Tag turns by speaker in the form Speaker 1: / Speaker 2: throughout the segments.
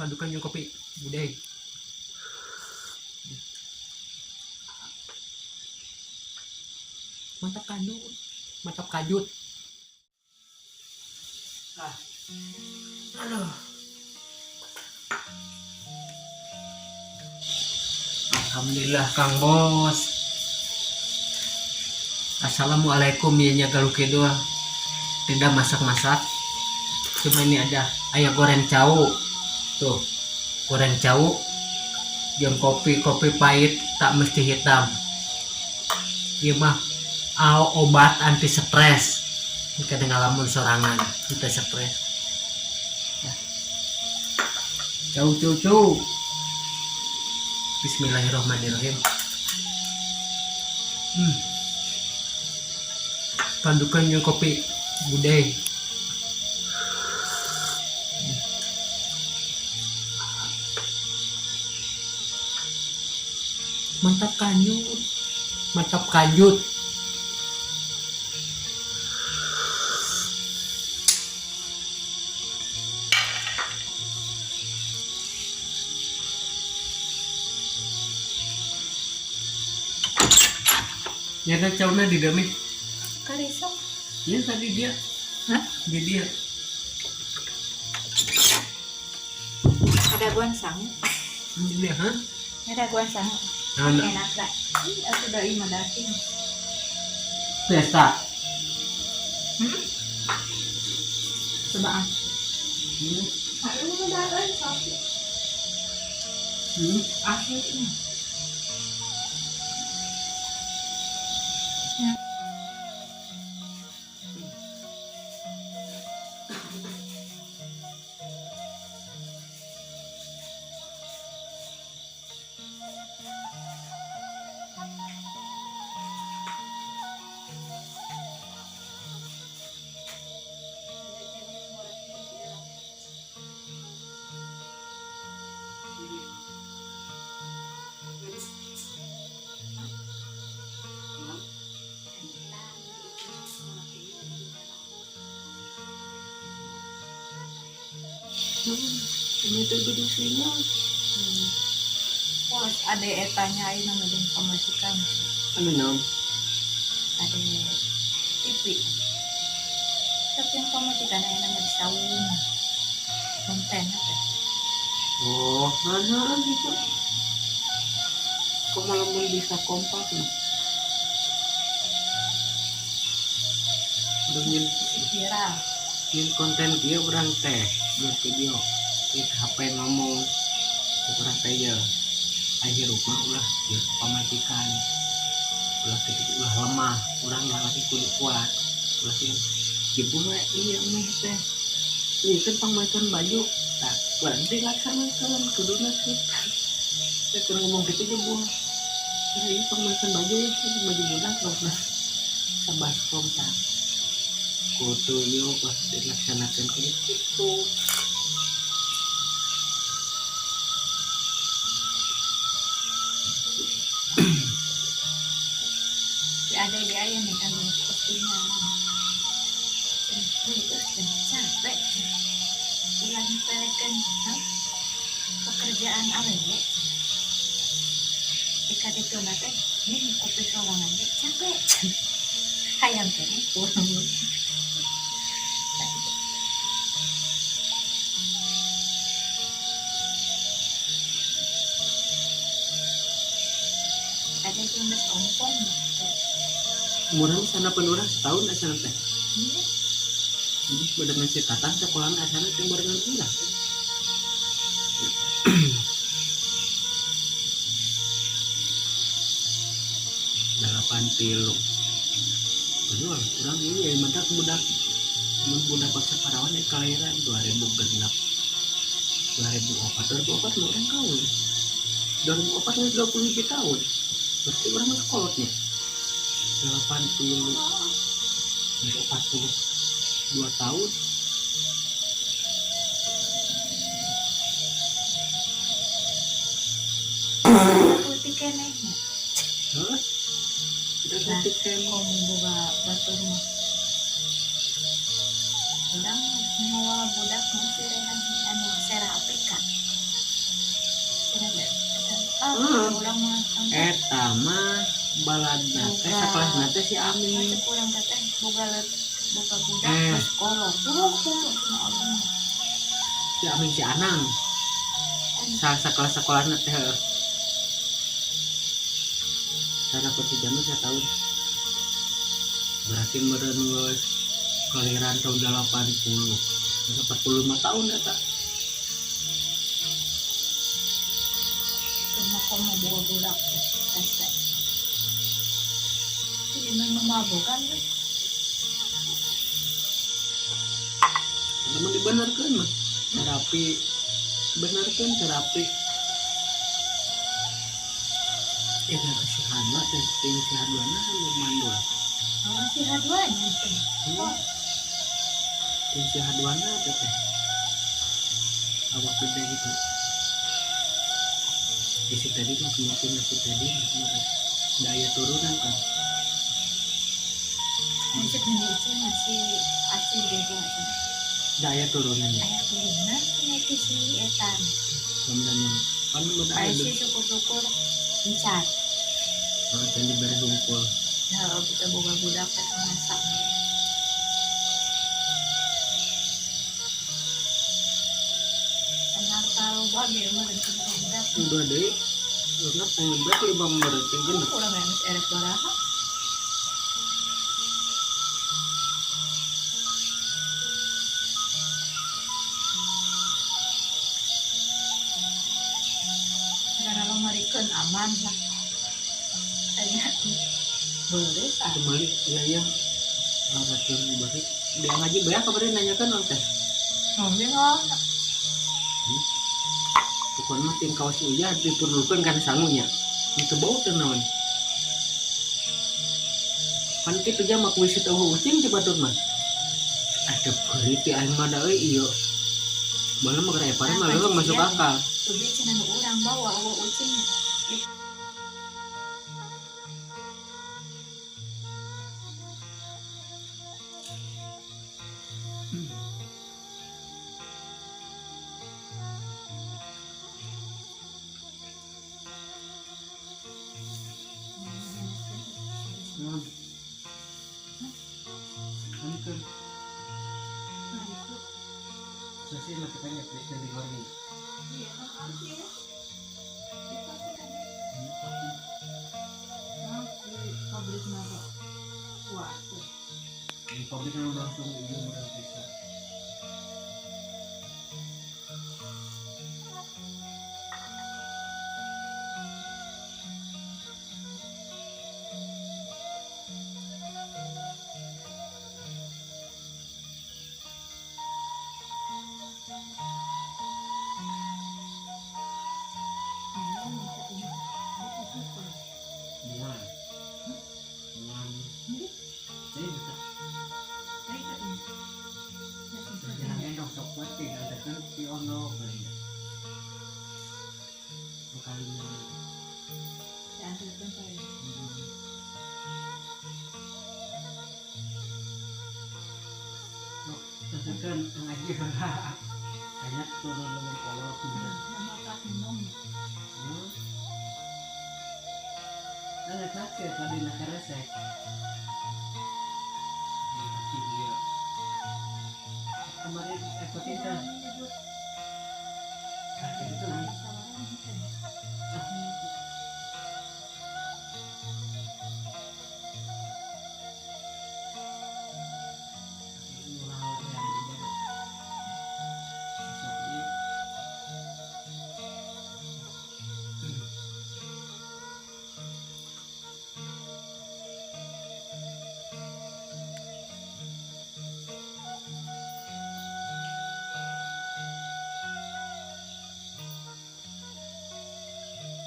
Speaker 1: Padukan jeung kopi budai. Mantap kajut, mantap kajut. Ah. Aduh. Alhamdulillah, Kang Bos. Assalamualaikum ya nya, Galuh Kidul. Tidak masak-masak. Cuma ini ada ayam goreng cau. Tuh. Goreng cau. Jeung kopi, kopi pahit tak mesti hitam. Ieu mah obat anti stres. Kadang ngalamun sorangan, kita stres. Ya. Cau cau cau. Bismillahirrahmanirrahim. Padukan jeung kopi budai. Mantap kajut, mantap kajut. Nyata cauna di dami.
Speaker 2: Karisok.
Speaker 1: Iya, tadi dia.
Speaker 2: Hah?
Speaker 1: Di dia.
Speaker 2: Ada guan sangu.
Speaker 1: Di dia, hah?
Speaker 2: Ada guan sangu.
Speaker 1: Nah, nah.
Speaker 2: Enak gak? Ih, aku udah ima daging.
Speaker 1: Biasa.
Speaker 2: Coba ah. Aduh, udah ada sapi. Aslinya.
Speaker 1: Ini tuh gede sinyal.
Speaker 2: Wah, ada etanya ayo nama jeung pamajikan.
Speaker 1: Anu naon?
Speaker 2: Ada TV. Tapi yang pamajikan ayo nama di saung. Konten apa?
Speaker 1: Oh, mana gitu. Kok malah mau bisa kompak nih? Udah nyin
Speaker 2: Viral.
Speaker 1: Nyin konten dia orang teh, buat video. Di HP ngomong, orang teh ya. Akhir rumah ulah ya pamajikan. Ulah gitu, ulah lemah, urang lagi kudu kuat. Ulah sih jebul we iya meh teh. Iya kan pangmakan baju. Nah, berarti laksanakan kuduna kitu. Saya keur ngomong gitu jebul. Nah, iya pangmakan baju ya, baju budak terus sabaskom tak. Kudu yuk pasti dilaksanakan kudu gitu.
Speaker 2: Si ada di ayam nih kan postingan. Capek. Ulah nyepelekeun, hah? Pekerjaan awewe. Ikat itu teh, ini kopi sorangan ge capek. Hayang keneh pulang. Ada yang geus ompong gitu.
Speaker 1: Murah sana penurah setahun asana teh.
Speaker 2: Iya.
Speaker 1: Jadi barengan si Tatang sekolah asana teh barengan urang. 83. Betul, urang ini ya mantap budak. Mun budak paksa parawan ya kelahiran 2006. 2004, 2004 mah urang kawin. 2004 mah 20 tahun. Berarti urang mah sekolotnya. 80. Geus 42 tahun.
Speaker 2: Putih keneh nya.
Speaker 1: Hah? Udah
Speaker 2: Nah,
Speaker 1: cantik keneh.
Speaker 2: Komo boga batur mah. Urang mawa budak masih rehan anu serah APK. Ah,
Speaker 1: Hmm.
Speaker 2: urang mah
Speaker 1: Eta mah baladna teh
Speaker 2: Boga.
Speaker 1: Sakelasna teh si Amin.
Speaker 2: Cek urang teh teh boga let boga budak
Speaker 1: Eh.
Speaker 2: geus kolot. Duh, kumu cenah abah mah.
Speaker 1: Si Amin si Anang. Sa sakelas sekolahna teh heuh. Sana kursi jamu saya tahu. Berarti meureun geus kelahiran tahun 80. Geus 45 tahun eta.
Speaker 2: Cuma komo boga budak teh hese. Jadi memang mabokan teh.
Speaker 1: Namun dibenerkeun mah. Terapi benerkeun terapi. Ya kan si Hadwa teh ting si Hadwana nu mandul.
Speaker 2: Oh, si Hadwana teh.
Speaker 1: Hmm. Ting si Hadwana teh teh. Awak gede gitu. Di si tadi mah mungkin si tadi mah daya turunan kan.
Speaker 2: Cek nenek itu masih asli gitu cenah.
Speaker 1: Daya turunan ya.
Speaker 2: Aya turunan cenah ti si etan.
Speaker 1: Kemudian kan udah
Speaker 2: Aya
Speaker 1: aya
Speaker 2: sih syukur-syukur encan.
Speaker 1: Oh, can dibere hungkul.
Speaker 2: Nah, kita boga budak teh masak. Kan tahu bage mah boga budak.
Speaker 1: Udah deui. Udah pengen berat lima meureun teh genep.
Speaker 2: Urang geus erek baraha. Karena lo aman lah. Kayaknya boleh ah.
Speaker 1: Kembali ya ya. Racun balik. Dia ngaji banyak kemarin nanyakan orang teh.
Speaker 2: Ngomong nggak?
Speaker 1: Pokoknya mah tim kawas uya diperlukan karena sangunya. Itu bau teh naon. Kan kitu jam aku wis tahu ucing coba tuh mah. Ada berita aing mah da euy ieu. Baheula mah keur epare mah leuweung masuk akal.
Speaker 2: Tuh dia cenah nu urang bawa bawa ucing.
Speaker 1: Hmm. Kan kan sih masih banyak bisa digoreng.
Speaker 2: Iya, makasih ya. Pabrik nama. Wah, tuh.
Speaker 1: Di pabrik kan udah langsung ieu udah bisa. Muan. Muan. Ini bisa. Jangan endong sok penting ada kan si ono kali ya. Kalinya. Kan ngaji banyak turun ngomong kolot gitu. Nah, sakit tadi nak resek. Tapi dia kemarin ikut kita. Sakit itu.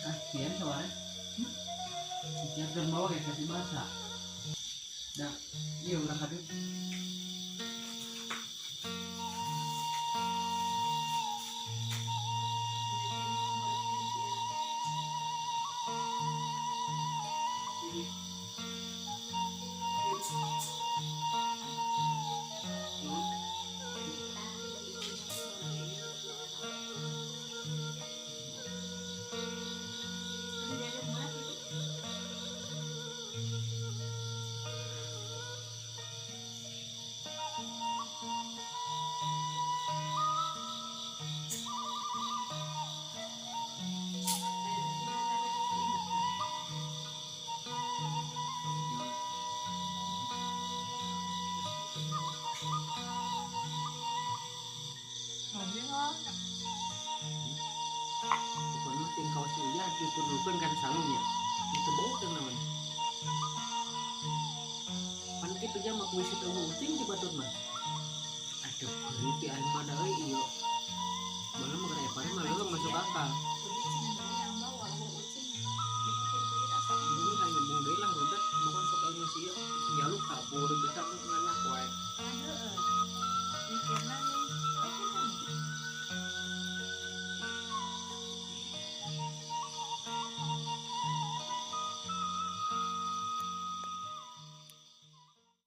Speaker 1: Kasihan soalnya. Jangan bawa kayak kasih bahasa. Nah, iya orang tadi. Diperlukan kan sangunya itu bau teh naon pan kitu jamak wis teu ucing di batur mah ada berarti aing mah da euy ieu. Baheula mah gara epare mah leuweung masuk akal.